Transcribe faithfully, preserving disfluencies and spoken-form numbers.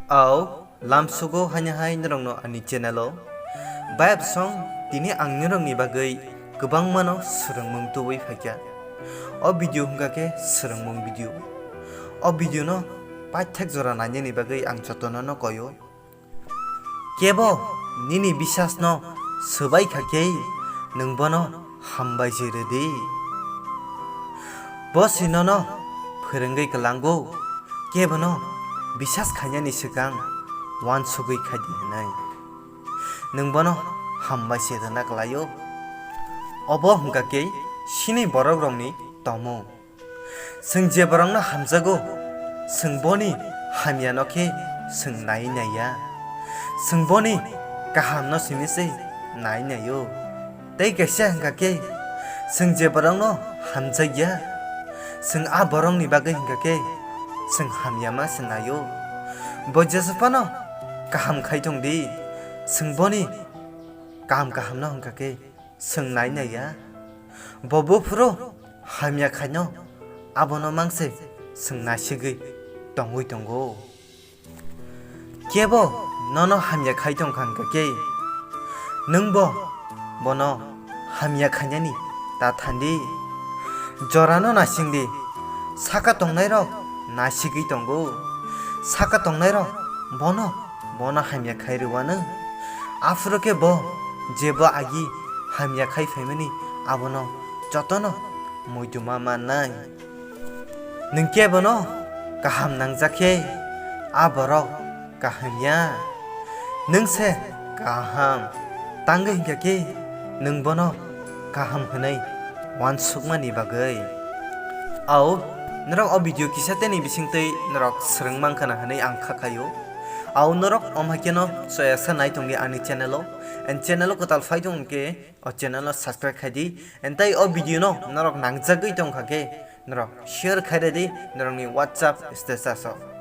Au, lamsugo haino hai norokno ani channel o. Bayap song tini ang norokni bagwi kwbangmano swrwngmung tubui phaikha. O video hwnkha khe swrwngmung video. O video no paithak jora nainani bagwi ang jotono no koyo. Kebo nini bisasno swbai kha khe nwng bono hambai se rwdi. Bo se nono phwrwngwi kwlango, kebono bisas khainani swkang uansugwi khaidi hwnwi. Nwng bono hambai se rwna kwlaio. Obo hwnkha khe chini borokrokni tongmung. Chwng je borokno hamjago, chwng boni hamyano khe chwng nai naiya. Chwng boni kahamno simi se nai naio. Tei kaisa hwnkha khe, chwng je borokno hamjakya, chwng a borokni bagwi hwnkha khe chwng hamyama se naio. Bo jesaphano kaham khai tong di, chwng boni kaham kahamno hwnkha khe chwng nai naiya. Bo buphuru hamya khaino abono mangse chwng naisigwi tongwi tongo. Kebo nono hamya khai tong kha hwnkha khe, nwngbo bono hamya khainani ta thandi. Jorano naisingdi, saka tongnairok naisigwi tongo, saka tongnairok bono, bono hamya khai rwano. Aphuru khe bo jebo agi hamya khai phaimani abono jotono muituma mannai. Nwng khe bono kaham nangjak khe, a borok kaham ya. Nwng se kaham tangwi hwnkha khe, nwng bono kaham hwnwi uansukmani bagwi. Au, norok o video kisa teni bisingtwi norok swrwng mankha na hwnwi ang kha khaio. Au, norok om hai kheno choyasa nai tongdi ani channel o. Ani channel o kwtal phai tong khe, o channel no subscribe khai di. Entai o video no norok nangjagwi tong kha khe, norok share khai rw di norokni WhatsApp status o.